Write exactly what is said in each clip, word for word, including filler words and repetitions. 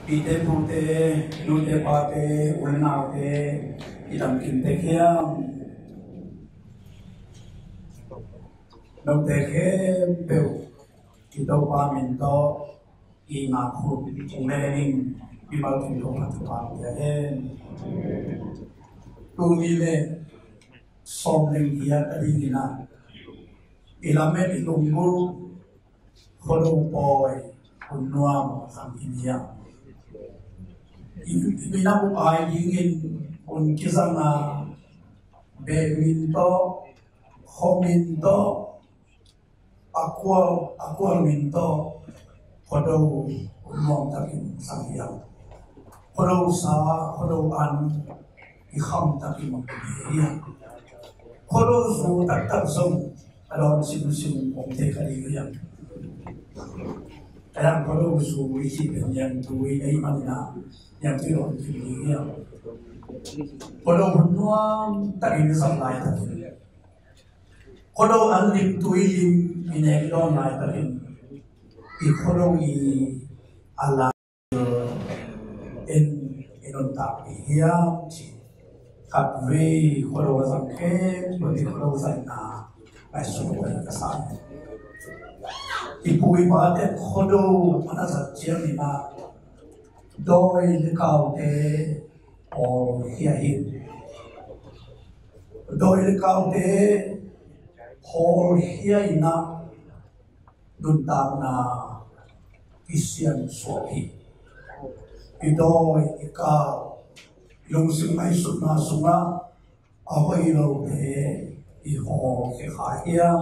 Pite pute, nute pate, u le naute, i damkim tek hiam? Note khempeuh i Topa min tawh i ngak hun tung le ning, mimal kim Topa thupha pia hen. Tuni le sawm leng giat a dingin ah i lamet i lunggulh Khuado pawi hun nuam zang hi ni a, i, i minam uh ai dingin hun kizang a, beh min tawh, khuamin tawh, a kual, a kual min tawh Khuado hun nuam takin zang hi a, Khuado sa, Khuado an i kham takin hi a, Khuado zu taktak zong a dawn simsim om thei kha ding hi a. Ahi hang Khuado zu i cih pen niangtui ahih manin ah niangtui dawn kim ding hi a. Khuado hun nuam takin i zang laitakin, Khuado an limtui lim i nek dawn laitakin, i Khuado i a la en i nuntak ding hiam ci. Khatvei Khuado a zang khempeuh i Khuado zaina ngaihsut uh ka sa hi. I pu i pate Khuado a na zat ciangin ah dawi le kaute hawlkhia hi. Dawi le kaute hawlkhia in ah nuntakna kisiansuah hi. I dawi i kau, lungsim ngaihsutna sungah a hoih lote i hawlkhia kha hiam,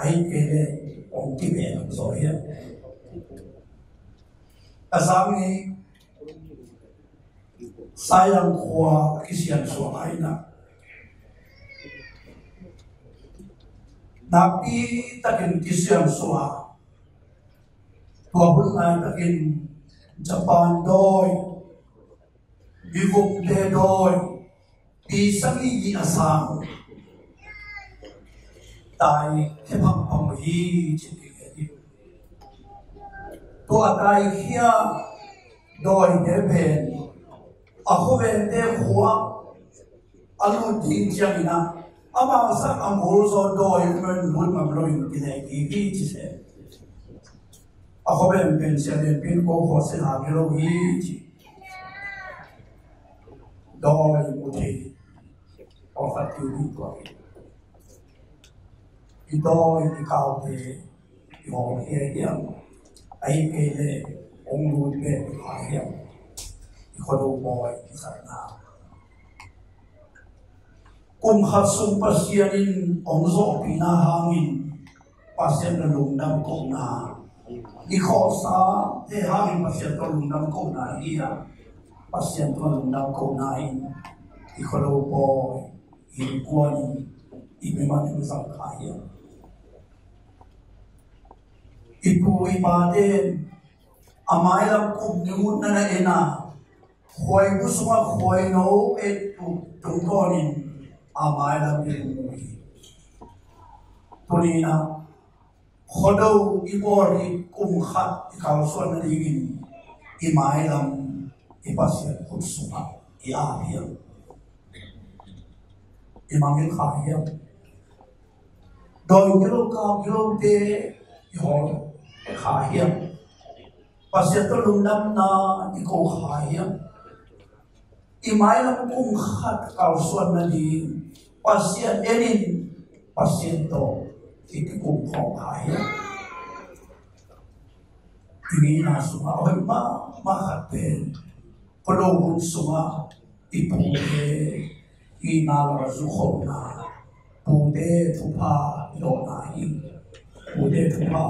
ahih kei leh hong kibeh zaw hiam? A zang ni Sailang khua a kisiansuah a, nakpi takin kisiansuah. Tua hun laitakin Japan dawi, mivumte dawi, pi sagih a sang tai khia phampham uh hi ci. Tua taikhia dawite pen a khuavente khua a lut ding ciangin ah, amau sang a ngul zaw dawi men lut ngam loin kinei kik hi ci se. A khuaven pen Sia Lian Pin ko khua se hang hi lo hi ci. Dawi mu thei aw khat kiu ding tua hi. I dawi i kaute i hawlkhia hiam, ahih kei leh hong lut beh kha hiam? I Khuado pawi i zatna. Kum khat sung Pasian in hong zawhpihna hangin Pasian tawh lungdam kohna, i khawlsate hangin Pasian tawh lungdam kohna hi a, Pasian tawh lungdam kohna in i Khuado pawi innkuan in i mimal in zang kha hi a. I pu i pate in a mailam kum ni mut na na en a, khuaibu sungah khuaino et uh tungtawnin a mailam i mu hi. Tuni-in ah Khuado i bawl hi kum khat i kalsuan nadingin i mailam i Pasian khut sungah i ap hiam? I mangngilh kha hiam? Dawi gilo, kau gilote i hawlkhia hiam? Pasian tawh lungdamna i ko kha hiam? I mailam kum khat kalsuan nading Pasian en in, Pasian tawh i kikum khawm kha hiam? I ngeina sungah a hoih mahmah khat pen Khuado hun sungah i pute i nalor zukholna, pute thupha i dawhna hi. Pute thupha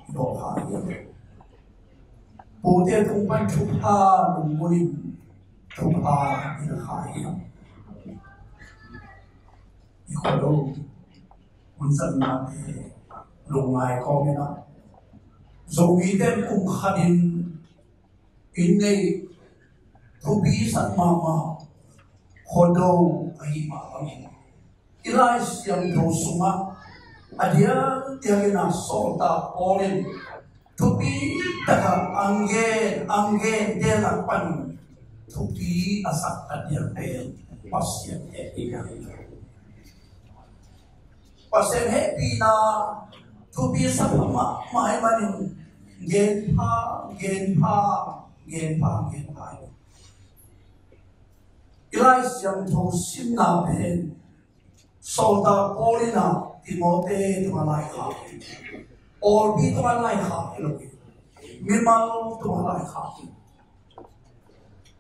i dawh kha hi. Pute tung pan thupha lunggulh in thupha i la kha hi. I Khuado hun zatnate lungngai kawmin ah, Zomite kum khatin in nei thupi sak mahmah Khuado ahih mah bangin, i Lai Siangtho sungah a diakdiakin ah sawltak Paul in thupi takah ang gen, ang gente lak pan thupi a sak a diak pen Pasian hehpihna hi. Pasian hehpihna thupi sak mahmah ahih manin gen pha, gen pha, gen pha, gen pha hi. I Lai Siangtho simna pen Sawltak Paul in ah Timote tungah laikhak hi. Pawlpi tungah laikhak hi lo hi. Mimal tungah laikhak hi.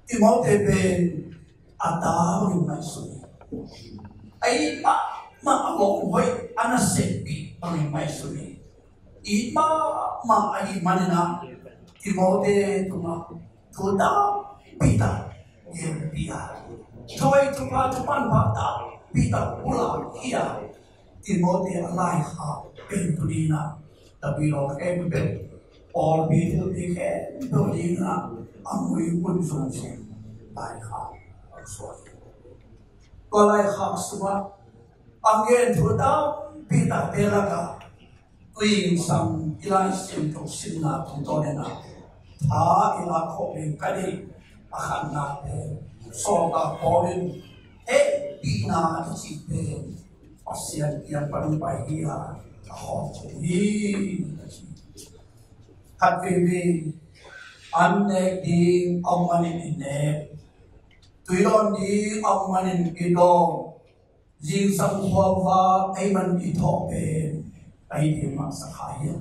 Timote pen a ta bangin ngaihsun hi. A it mahmah, a lawmhoih, a nasepih bangin ngaihsun hi. It mahmah ahih manin ah Timote tungah thu tampi tak genpih a, thu hoih, thupha, thumanpha tampi tak pulak hi a, Timote a laikhak pen tuni in ah tapidaw khempeuh, pawlpi thilpi khempeuh dingin ah a muihun zungzung laikhak a suak hi. Tua laikhak sungah a gen thu tampi takte lakah Tuingsang i Lai Siangtho simna tungtawn in ah tha i lak khawm ding ka deih a khatna pen Sawltak Paul in hehpihna i cih pen Pasian kiang pan hong pai hi a, a khawm thei hi. Khat veivei an nek ding a om manin i nek, tui dawn ding a om manin i dawn, zingsang khuavak ahih man i thawh pen a hi ding mah sa kha hiam?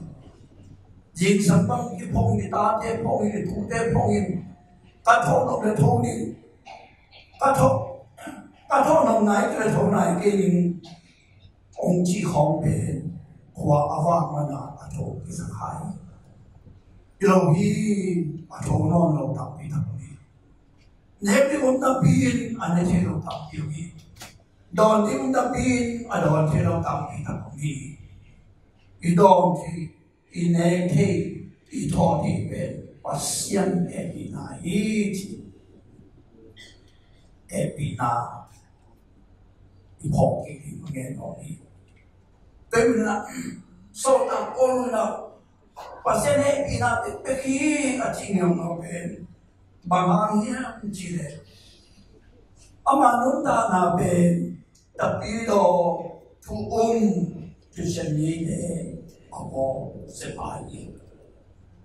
Zingsang bang i phong in, i tate phong in, i tute phong in, ka thawh nop le tho ning, ka thawh, ka thawh nop nai kei le tho nai kei ning, hong cih khawng pen khua a vak man a a tho kisa kha hi. Hi lo hi, a tho nawn lo tampi tak om hi. Nek ding om tampi in a ne thei lo tampi om hi. Dawn ding om tampi in a dawn thei lo tampi tak om hi. I dawn thei, i nek thei, i thaw thei pen Pasian hehpihna hi ci. Hehpihna i phawk kik ding a ngen aw hi. Tua ahih manin ah Sawltak Paul in ah Pasian hehpihna bekbek hi a cih ngiaungau pen bang hang hiam cih leh, ama nuntakna pen tapidaw thu um Khristian mite a bawl sep a hi.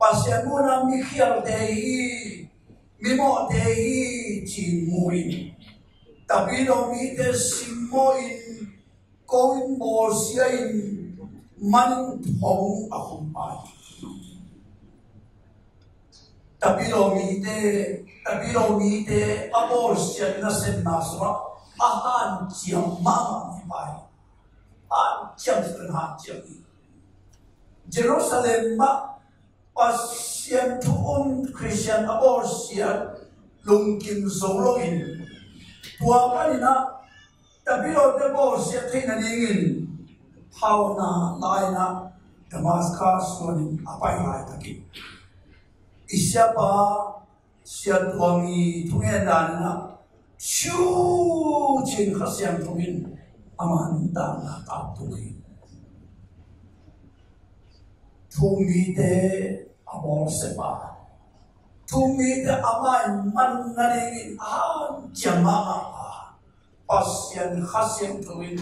Pasian muhna mikhialte hi, mimawhte hi ci-in mu in, tapidaw mite simmawh in, ko in, bawlsia in, man in thong a khum pa hi. Tapidaw mite, tapidaw mite a bawlsiat nasepna sungah a hanciam mahmah mi pa hi. Hanciam, hanciam hi. Jerusalem mah Pasian thu um Khristian a bawlsiat lungkim zo loin, tua panin ah tapidawte bawlsiat theih nadingin phauna lai-in ah Damaskas suanin a pai laitakin, i siapa Sia Tuang i thungen dan in ah, ciu cin Kha Siangtho in ama nuntakna tangtung hi. Thu um mite a bawlsiat pa, thu um mite a maiman nadingin a hanciam mahmah pa, Pasian Kha Siangtho in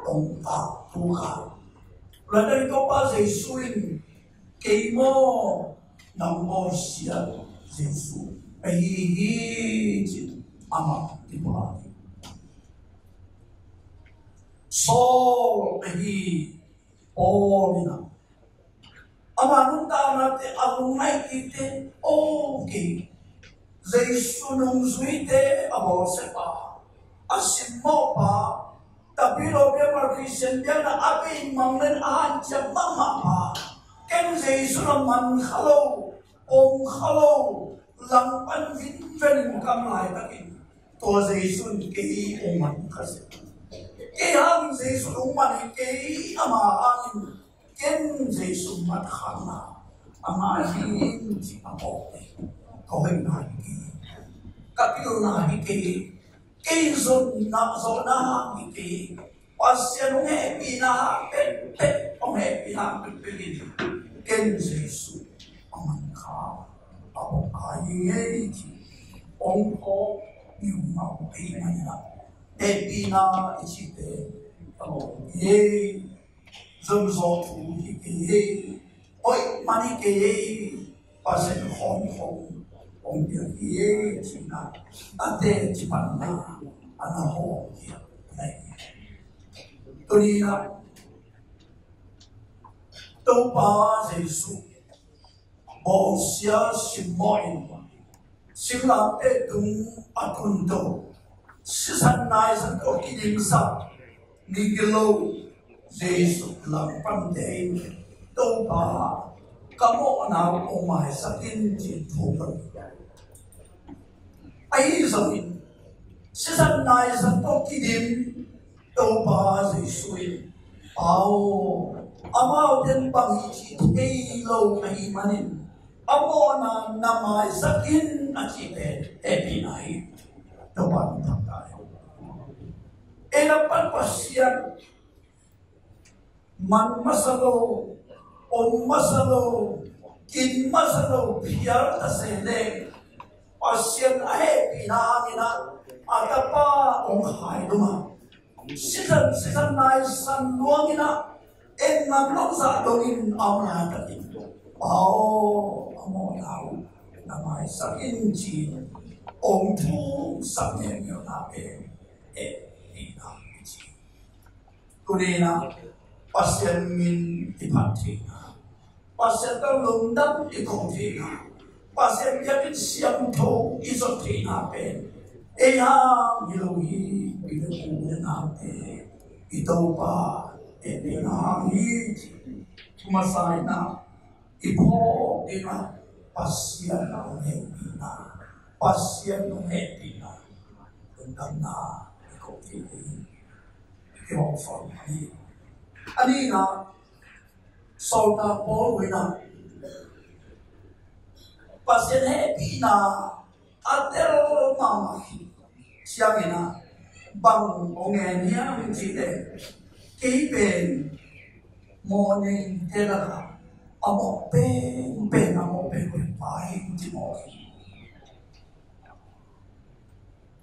hong tangtung a. Tua ahih manin Topa Jesu in, "Kei maw nang bawlsiat Jesu ahi hi," ci-in amah kipulak hi. Saul ahi Paul in ah, ama nuntaknate a lungngaih kikte, "O, kei Jesu nungzuite a bawlsiat pa, a simmawh pa, tapidawte bang Khristian biakna a beimang len a hanciam mahmah pa, ken Jesu na man kha lo, om kha lo, langpan vinven in ka om laitakin, tua Jesu in kei hong man kha zel. Kei hangin Jesu hong man hi kei, ama hangin ken Jesu mat kha na, ama hi," ci a mawk hi. Ka hoihna hi kei, ka pilna hi kei, kei zonna, zawhna hi kei, Pasian hong hehpihna pekpek, hong hehpihna pekpek in ken Jesu Pai hi ngei ci. Ong phawk ni ong mau pi mani na. Hehpihna i cite a mawk hi ngei. Zumzaw thu hi kei hi. Hoih man hi kei hi. Pasian khawm khawm ong piak hi ngei ci na. A teci panna a na hawm hi a nei. Tuni na Topa Jesu bawngsia simmawh in singlamteh tung a tunto, sisan naisan tawh kidimsak, migilo Jesu langpangte in, Topa, ka mawhna uh hong maisak in, ci-in thum lo. Ahi zongin sisan naisan tawh kidim Topa Jesu in, Pa aw, amaute in bang hi cih thei lo ahih manin a mawhna na maisak in, a cih pen hehpihna hi. Topa min thang ta hen. Ei lam pan Pasian man masa lo, om masa lo, kin masa lo phial ta se leng, Pasian a hehpihna hangin ah a tapa hong khailum a, sisan, sisan naisan luangin ah, en ngam lo zah dongin a om laitakin, Pa aw, a mawhna uh na maisak in, ci-in hong thumsak ngialngialna pen hehpihna hi ci. Tuni-in ah Pasian min i phat theihna, Pasian tawh lungdam i ko theihna, Pasian biakinn siangtho i zot theihna pen ei hang hi lo hi. I biakinn naute, i Topa hehpihna hang hi. Masa-in ah i phawk ding ah Pasian hong hehpihna, Pasian hong hehpihna, lungdamna i ko ding hi. Kihawmsawn hi. A nihna, sawltak Paul in ah Pasian hehpihna a tel mahmah hi. Siangin ah bang hong ngen hiam cih leh, kei pen mawhneite lakah a mawh penpen, a mawh penpen pa hi, ci mawk hi.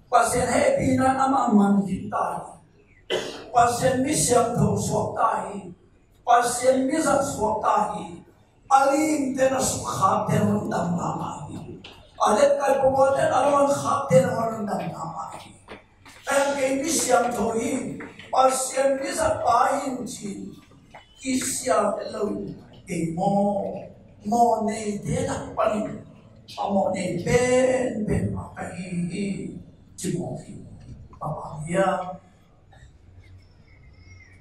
Pasian hehpihna in amah man khin ta hi. Pasian mi siangtho suak ta hi. Pasian mi zat suak ta hi. A limte na sukkhakte na hong dam mahmah hi. A letkai pawlpawlte na hong khakte na hong dam mahmah hi. Ahi zongin kei mi siangtho hi, Pasian mi zat pa hi ci-in kisia het lo in, kei maw, mawhneite lak panin a mawhnei penpen pa ka hi hi, ci mawk hi. Bang hang hiam?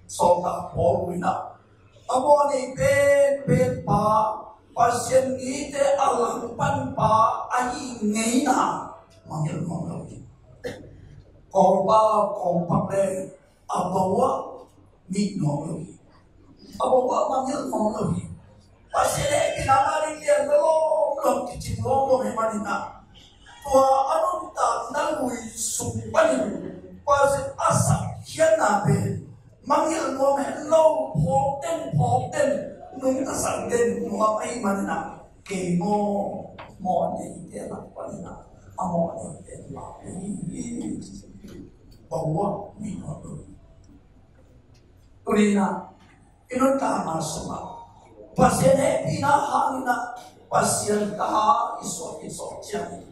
Sawltak Paul in ah a mawhnei penpen pa, Pasian mite a langpan pa ahih ngeina mangngilh nuam lo hi. Kawlpa kawlpak le a bo ah mih nuam lo hi. A bo ah mangngilh nuam lo hi. Pasian hehpihna a ding lian lawmlawm kicing lawmlawm ahih manin ah, tua a nuntakna lui sung panin Pasian a sapkhiatna pen mangngilh nuam het lo, phawk den, phawk den, nungtasak den nuam ahih manin ah, kei maw, mawhneite lak panin ah a mawhneite lak hi, hi, hi. Bo ah mih nuam lo hi. Tuni-in ah i nuntakna sungah Pasian hehpihna hangin ah Pasian ta i suak i suak ciangin,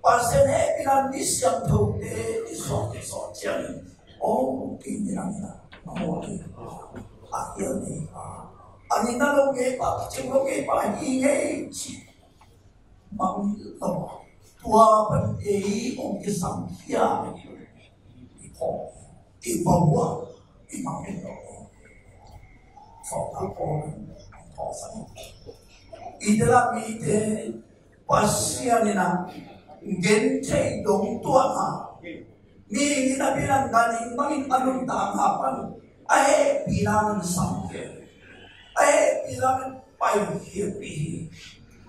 Pasian hehpihna mi siangthote i suak i suak ciangin, aw, kei ni nang in ah a mawh nei pa, a khial nei pa, a ngetna lo ngei pa, kicing lo ngei pa hi ngei ci. Mangngilh lo a, tua pan ei hong kisamkhia i phawk, i bo ah i mangngilh lo. Sawltak Paul in hong thawhsak hi. I Israel mite Pasian in ah gentheih dongtuahna, mihing in a biakna ganhing bangin a nuntakna pan a hehpihna in samkhia, a hehpihna in paikhiatpih hi.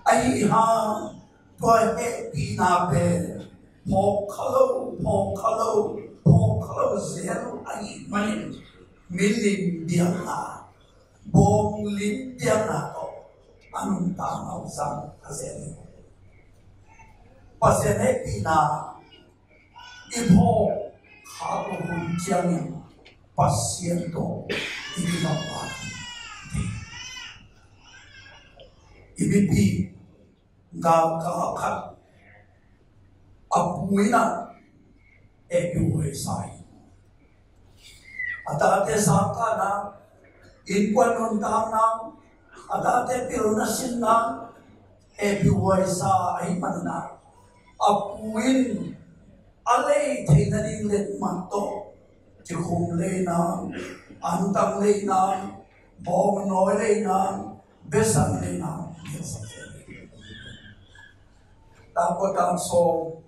Ahi hang tua hehpihna pen phawkkha lo, phawkkha lo, phawkkha lo zel ahih manin milim biakna, bawng lim biakna tawh a nuntakna uh zang a zel hi. Pasian hehpihna i phawk khak hun ciangin Pasian tawh i kilawm a, i bipi galkap khat a pu in a hehpihhuai sa hi. A tate sangkahna, innkuan nuntakna, a tate pilna sinna hehpihhuai sa ahih manin a, a pu in a lei theihna ding letmat tawh cikhum lei nang, antang lei nang, bawngnawi lei nang, besan lei nang, takua tang sawm,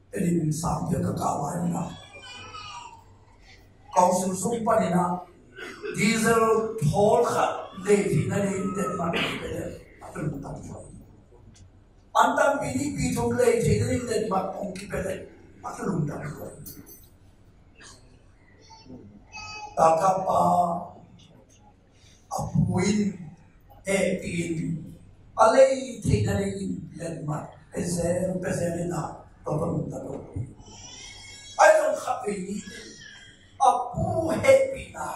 Edim sangpia ka kah lai na, council sung panin a diesel thawl khat lei theihna ding letmat kipia leh a tung tam tuan. An tampi nih pi thum lei theihna ding letmat hong kipia leh a tung tam tuan. Takapa a pu in hehpih in a lei theihna ding letmat pia zel pia zel in a, tua tua nung ta tua. Ai zong khat vei ni a pu hehpihna,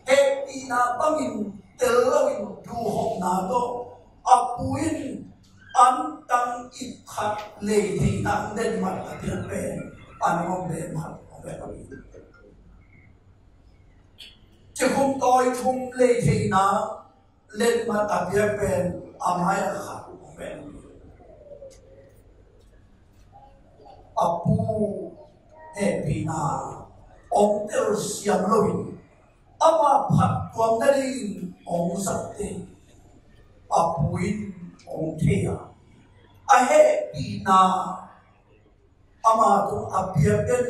hehpihna bangin tel loin duhhopna tawh a pu in antang ip khat lei theihna letmat a piak pen a nong om letmat a piak. Cikhum tawi thum lei theihna letmat a piak pen a mai a khat pen a pu hehpihna hong telsiam loin ama phattuamna dingin hong zatte a pu in hong thei a, a hehpihna ama tung a piak den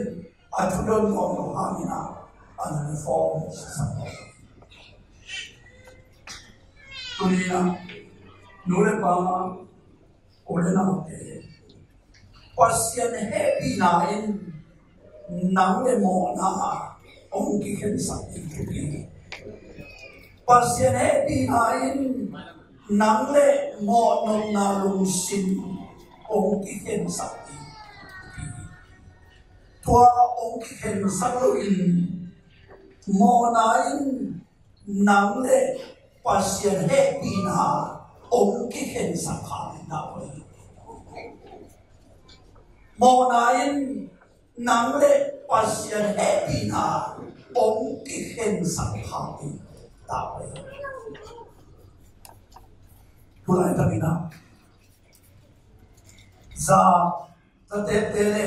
a thudon nuam lo hangin a, a nunfawm sa. Tuni in a, nu le pa, u le naute, Pasian hehpihna in nang le mawhna hong kikhensak ding thupi. Pasian hehpihna in nang le mawhnopna lungsim hong kikhensak ding thupi. Tua hong kikhensak loin mawhna in nang le Pasian hehpihna hong kikhensak kha in na. Mawhna in nang le Pasian hehpihna hong kikhensak kha in na. Tulai takin a za, zatepte le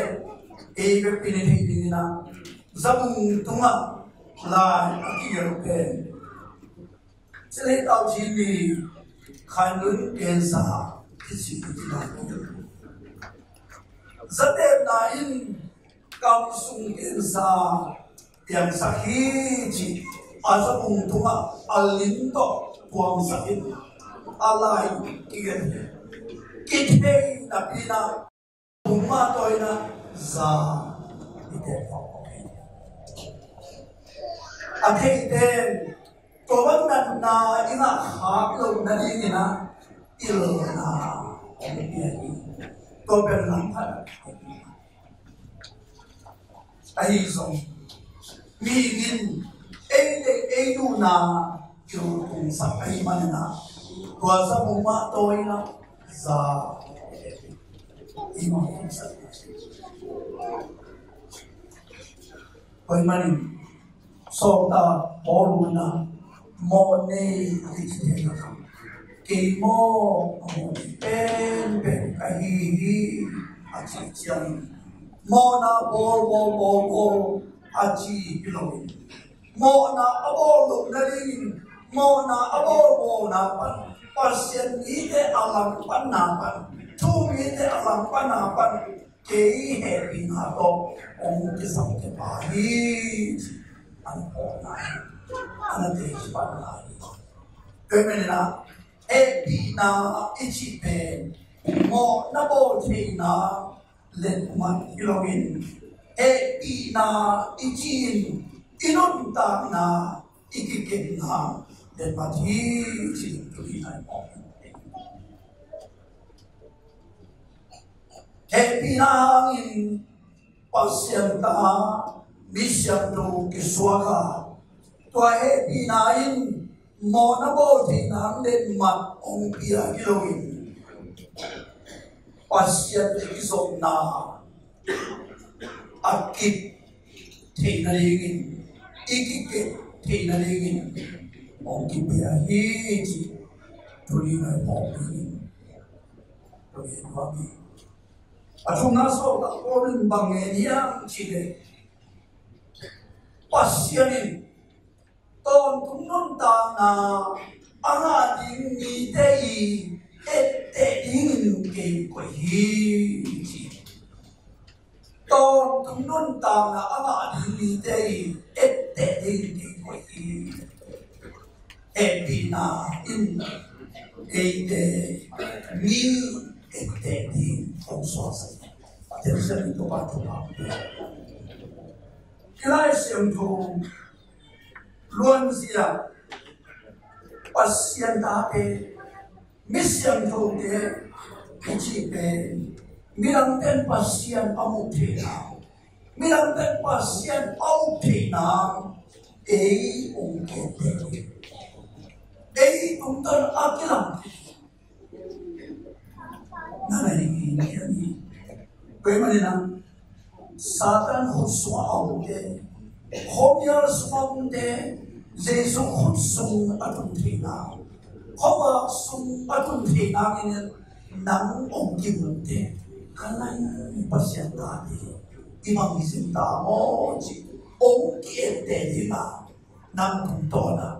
ei bek pi ni thei dingin a, zabung tungah lai a kigelh pen Ci lei tau ci mi khainun kensa kici. Zatepna in kamsung kensa piangsak hi ci. A zabung tungah a lim tawh puangsak in a lai kigen hi. Kithei napi in a pumah tawh in a za i tek pah hi. A theite tua bang natna in a khak loh nadingin a pilna hong pia hi. Tua pen lam khat ahi zong mihing in ei le ei duhna kiltungsak ahih manin a, tua za pumah tawh in a za i mawh sak. Tua ahih manin sawltak Paul in a mawh nei a kici theihna kei mawh a mawh nei penpen ka hi hi a cih ciangin mawhna bawl bawl bawl bawl a ci hi loin mawhna a bawl loh nadingin mawhna a bawl bawlna pan Pasian mite a langpanna pan thu mite a langpanna pan kei hehpihna tawh hong kisam kei pah hi. An pawlna hi. An a tei kipatna hi. Tua ahih manin a hehpihna i cih pen mawhna bawl theihna letmat hi loin hehpihna i cih in i nuntakna i kikenna letmat hi ci-in tuni nai mawh. Hehpihna hangin Pasian tangah misiangtho kisuak a, tua hehpihna in mawhna bawl theihna hang den mat hong pia hi loin, Pasian le kizopna a kip theihna dingin, i kikep theihna dingin hong kipia hi ci. Tuni nai pawng dingin tuni nuam hi. A thumna sawltak Paul in bang ngen hiam cih leh, Pasian in tawntung nuntakna a ngah ding mite i etteh dingin kei koih hi ci. Tawntung nuntakna a ngah ding mite i etteh dingin kei koih hi. Hehpihna in eite mi etteh ding hong suaksak. Attention in Topa, Topa. I Lai Siangtho luanzia Pasian tate, mi siangthote i cih pen midangte in Pasian a muh theihna, midangte in Pasian a up theihna, ei hong kepte, ei tungtawn a kilang na na hi hi na hi hi. Tua ahih manin ah Satan khut sungah a omte, khuamial sungah a omte, Jesu khut sung a tun theihna, khuavak sung a tun theihna in nang hong kimuhte, ka laih Pasian tate, i bang hi zen ta maw ci, hong ki-etteh ding a, nang tungtawn ah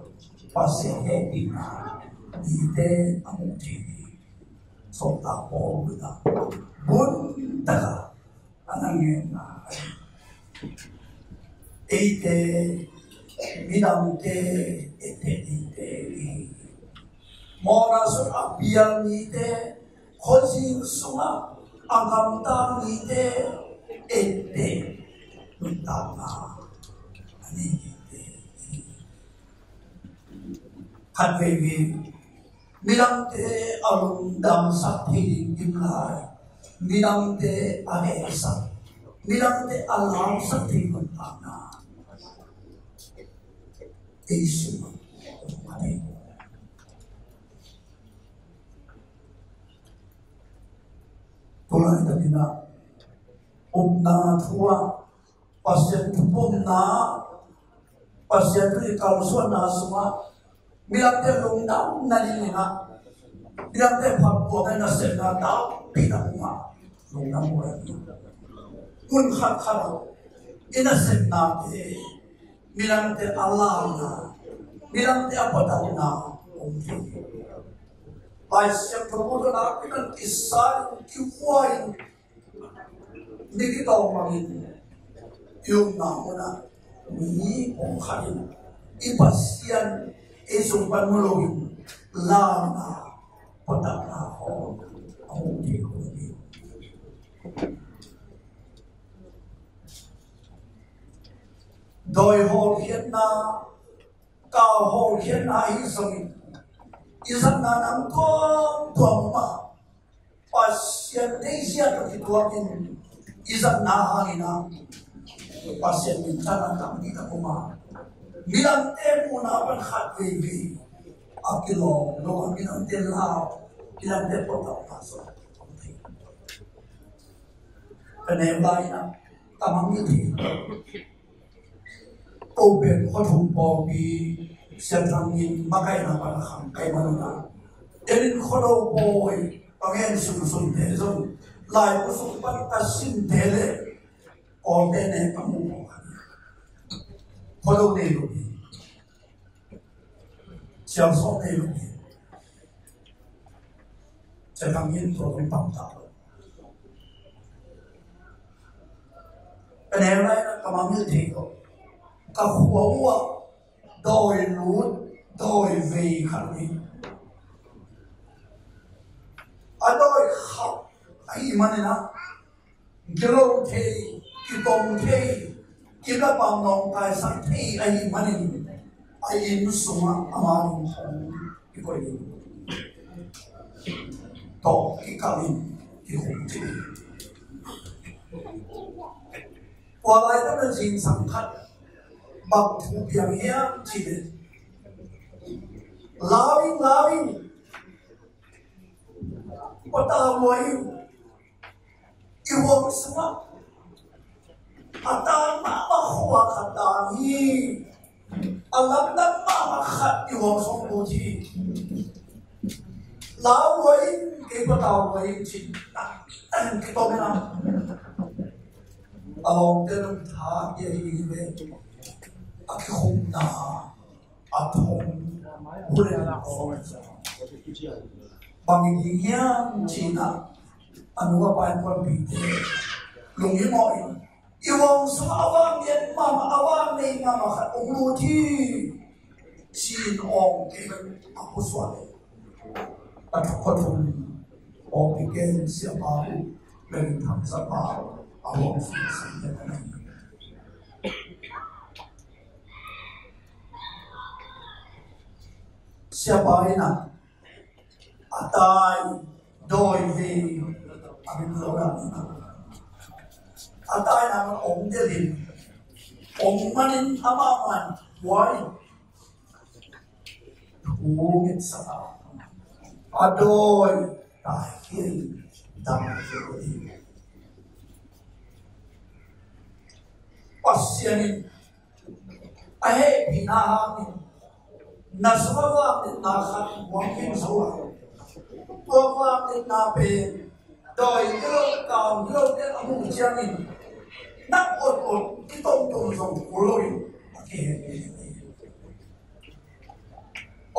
Pasian hehpihna mite a muh theih ding. Sawltak Paul in ah bun tak a a na ngenna, eite midangte etteh dingte i hi. Mawhna sungah a pial mite, khuazing sungah a gamta mite etteh nuntakna a nei mite i hi. Khat veivei midangte a lungdamsak thei ding kim lai, midangte a hehsak, midangte a lausak thei nuntakna ei sungah a nei. Tulai takin ah upna thu ah, Pasian thupumna, Pasian thu i kalsuanna sungah midangte lungdamna dingin ah, midangte phattuamna, nasepna tampi tak om a, lungdam uh a, mun khatkhat ah i nasepnate midangte a launa, midangte a phattuamna om thei. Lai Siangtho mu tawh nakpi takin kisai in, kivuai in, mi kitawng bangin i omna munah mi pawlkhat in i Pasian ei sung pan mu loin launa, phattuamna khawng a hong thei kul hi. Dawi hawlkhiatna, kau hawlkhiatna ahi zongin i zatna nam tuamtuam ah Pasian deihzia tawh kituakin i zatna hangin ah Pasian minthanna tampi tak om a, midangte muhna pan khat veivei a kilawm lo a, midangte lau, midangte pawlkhat lau. Ka neu lai-in ah ka mangngilh thei. Ko pen khuathum pawlpi Sia Thang in makaihna pan a kham ka hih manun ah, en in Khuado pawi ka ngen sunsunte zong, laibu sung pan ka simte le Kawlte ne ka mu pawlkhat, Khuado nei lo hi. Sialsawm nei lo hi. Sia Thang in tua tung pamtak lo. Ka neu lai-in ah ka mangngilh thei lo. Ka khua uh ah dawi lut, dawi vei khat hi. A dawi khauh ahih manin ah, gilo thei, kitong thei, kilapan nawngkaisak thei ahih manin, a inn sungah ama inn khawng kikoih in, tawh kikalh in, kikhum thei. Tua laitak na zingsang khat bang thu piang hiam cih leh, lau in, lau in, patau lua in, i huang sungah a taang mahmah khua khat dang hi. A lamdang mahmah khat i huang sung lut hi. Lau lua in, kei patau lua in, ci-in a kitom in a, a lawmte nung tha hi a hi ve. A kikhumna a thong, hule na thong. Bang i ding hiam ci-in a, a nu a pa in puanpihte lunghimawh in, i huang sungah a vang lian mahmah, a vang nei mahmah khat hong lut hi, ci-in awng kei a pusuak. A thuk khat hong awng kei in siapa uh, Reverend Thang Za Pa, a huang sung sung lian a nei. Siapa in a, a tai dawi ve, a min lo lam in a, a tai na man ong delin, ong manin amah man wai thu ngetsak a, a dawi tai kei dam kei. Pasian in a hehpihna hangin na sungah vangliatna khat hong hing zo a, tua vangliatna pen dawi hi lo, kau hi lo te a muh ciangin na ot ot kitomtom zong kul loin a kihehpih.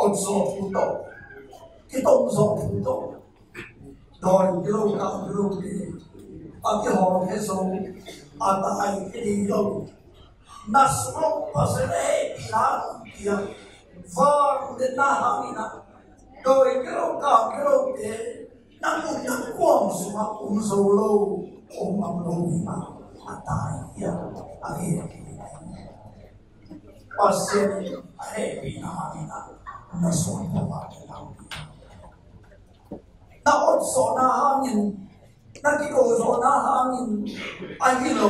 Ot zawh thu tawh, kitom zawh thu tawh, dawi hi lo, kau hi lo te a kihawm hi zo, a tai hi ding hi lo. Na sungah Pasian a hehpihna hong piang vangliatna hangin a, dawi hi lo, kau hi lo te na muhna kuam sungah om zo lo, om mang lo hi a, a tai hi a, a hehpih. Pasian a hehpihna hangin a, na sungah vangliatna hong piang. Na ot zawhna hangin, na kiko zawhna hangin a hi lo,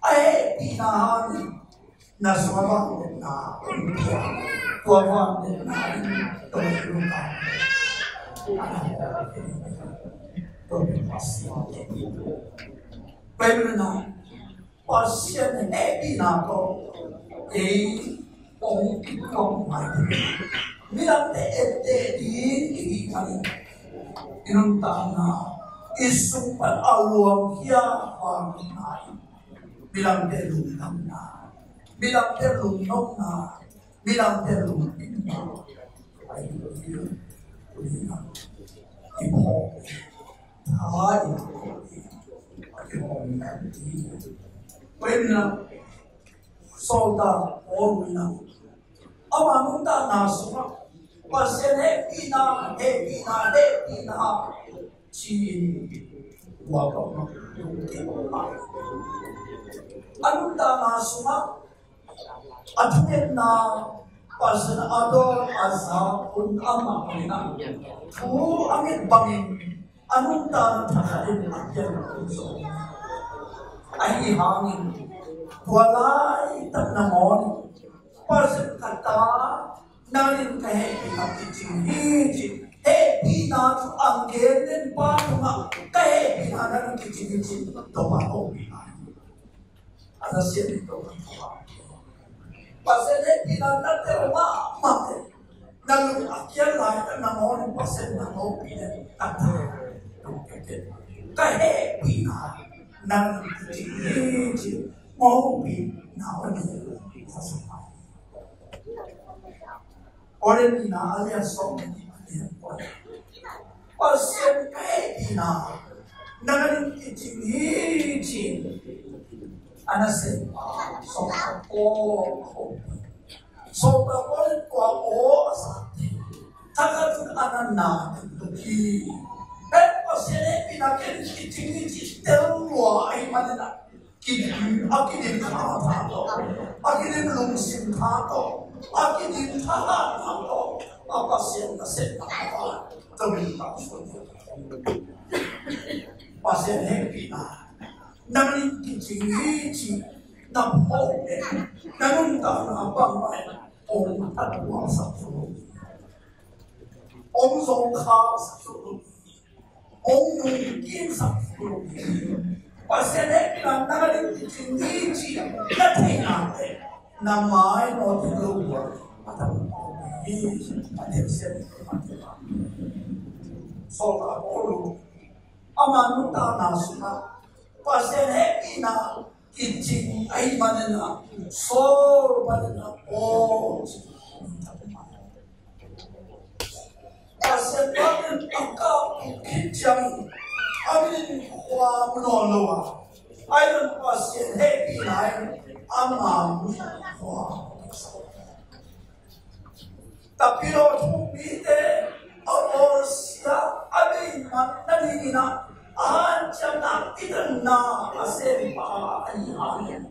a hehpihna hangin na sungah vangliatna hong piang. Tua vangliatna in tawh luka. Tua pen Pasian. Tua pen Pasian hehpihna tawh ei hong kikawm ngai. Midangte etteh ding i hih manin i nuntakna, i sung pan a luang khia vangliatna, midangte lungdamna, midangte lungnopna, midangte lungkimna, ai, i phawk. Tua in a, sawltak Paul in a, ama nuntakna sungah Pasian hehpihna, hehpihna, hehpihna ci-in, tua tawh a nuntakna sungah a thungetna, Pasian a dawn a za hun amah in a, thu a nget bangin a nuntakna thakhatin a piang hun zo. Ahi hangin tua laitak nangawn Pasian ka ta, nang in ka hehpihna kicing hi ci, hehpihna thu a gen den pa tungah ka hehpihna nang in kicing hi ci, Topa hopihna hi. A na sian in Topa, Pasian hehpihna na tel mahmah leh, na lung a kial laitak nangawn Pasian na hopih leh, ka ta, ka hehpihna nang in kicing hi ci, hopihna a nei. Korin nihna a lian sawm le nih, a lian kua. Pasian ka hehpihna nang in kicing hi ci-in a nasem Sawltak Paul, Sawltak Paul in tua aw a zate, thakhat in a na na ding hi. Pasian hehpihna ken kicing hi ci tel lua ahih manin a, kidim, a kidim tha tha tawh, a kidim lungsim tha tawh, a kidim thahat tha tawh, a Pasian nasepna a, tawh min tawh suan. Pasian hehpihna Nang in kicing hi cih na phawk leh na nuntakna bangmah in hong thattuamsak zo lo hi. Hong zawngkhaksak zo lo hi. Hong lungkimsak zo lo hi. Pasian hehpihna nang in kicing hi cih na theihna teh na mai nawt hi lo uh a, a tam hi. A themsiam hi. Sawltak Paul ama nuntakna sungah Pasian hehpihna kicing ahih manin ah Saul panin ah Paul ci. Pasian panin a kah khit ciang a min khua mu nawn lo a, ahi zongin Pasian hehpihna in ama min khua. Tapidaw thukmite a bawlsia a bei man nadingin ah a hanciamna, a kitangna a sempa ahih hangin,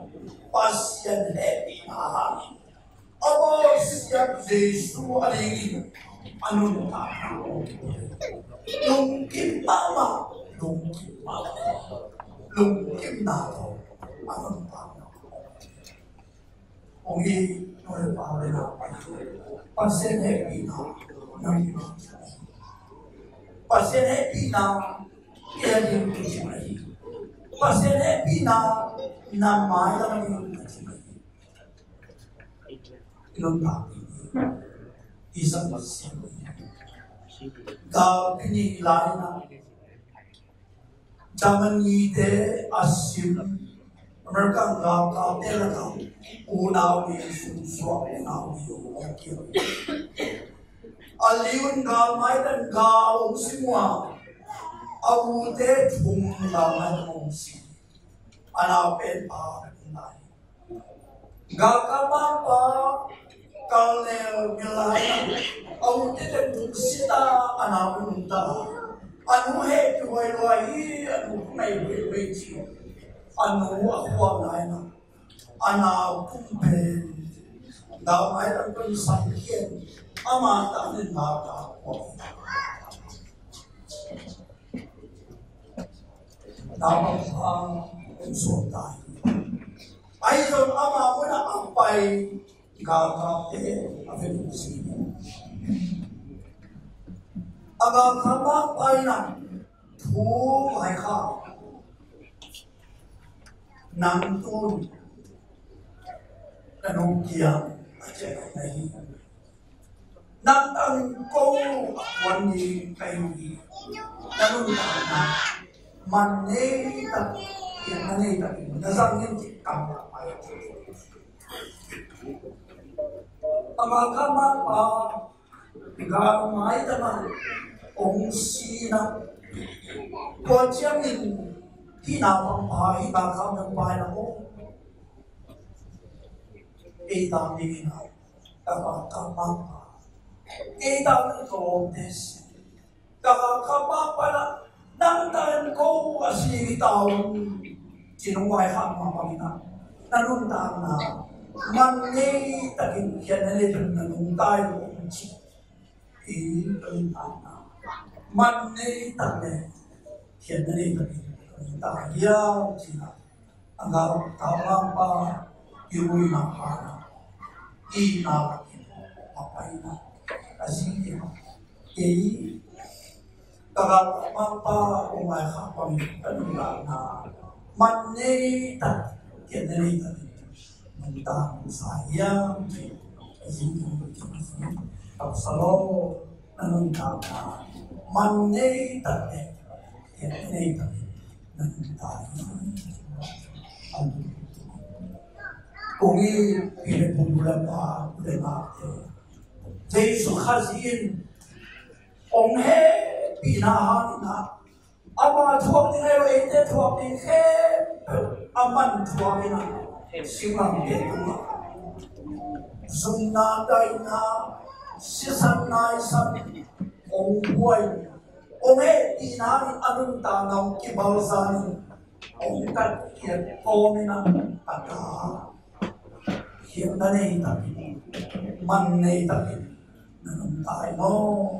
Pasian hehpihna hangin a bawlsia Jesu a dingin a nuntakna lungkim mahmah, lungkim mahmah, lungkimna tawh a nuntakna. Hong hi nole pa le na, Pasian hehpihna nang hi. Pasian hehpihna kei a ding kicing ahi. Pasian hehpihna na mailam a ding kicing ahi. I nuntak i sak siam. Gal pini lai na Germany-te a sim, American galkapte lakah unau i sumsuak unau i hong kiam. A liun galmaitan gal hong sim uh a, a ute thum galmaitan hong sim. A nau pen pa hong lai. Galkap mangpa Colonel Milai a ute teng tung sita a nau nungta. A nu hehpih huai lua hi, a nu khunai huai huai ci. A nu a khuak lai na, a nau tung pen galmaitan tung sang khian ama ta nin ma ta khuak. Nau mangpa tung suak ta hi. Ahi zong ama munah a pai galkapte a vet uh si. A galkap mangpa in ah thu vaikhak, nang tun ka nu kiang a ciah na hi. Nang tangin ko a kuan ni ka hi uh hi. Na nuntakna man nei tak, na nei tak na zang in ci kam a pai. Ama ka mangpa galmaitan ah hong si na, tua ciangin hih na mangpa, hih galkap mangpa in ah, oh, ei ta ding in ah, ka galkap mangpa, ei ta ding tawmte si. Ka galkap mangpa in ah, nang tangin ko a si ta un, ci nong vaikhak mah bangin ah, na nuntakna man nei takin, khiatna nei takin na nungta hi lo ci. Hi, ka nuntakna man nei tak le khiatna nei takin na nungta hiam ci-in ah, a galkap mangpa i ruina hangin, i na lakin a pai na, a zi kei, kei ka galkap mangpa hong vaikhak bangin ka nuntakna man nei tak, khiatna nei takin nungta sa hiam ci. A zi kei, ka sa lo, na nuntakna man nei tak le khiatna nei takin na nungta hi. Amen. Kong it pi le pu, nu le pa, u le naute, Jesu Khazih in hong hehpihna hangin ah, ama thuak ding ahi lo, eite thuak ding khempeuh aman thuak in ah, singlamteh tungah zumna, daihna, sisan, naisan hong buai, hong hehpihna hangin a nuntakna hong kibalzan in, hong tatkhiat kawmin ah, a ta, khiatna nei takin, man nei takin na nungta hi maw?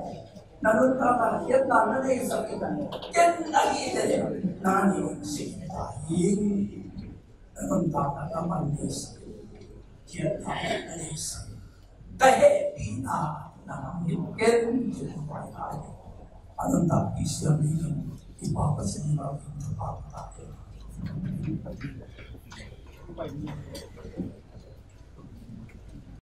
Na nuntakna khiatna na neihsak in, ken ahi leh na neihsak ta hi. Na nuntakna na man neihsak in, khiatna na neihsak in, ka hehpihna na ngah in, ken ci-in pai ta hi. A nuntakpih siam dingin i Pa Pasian in thupha pia ta hen.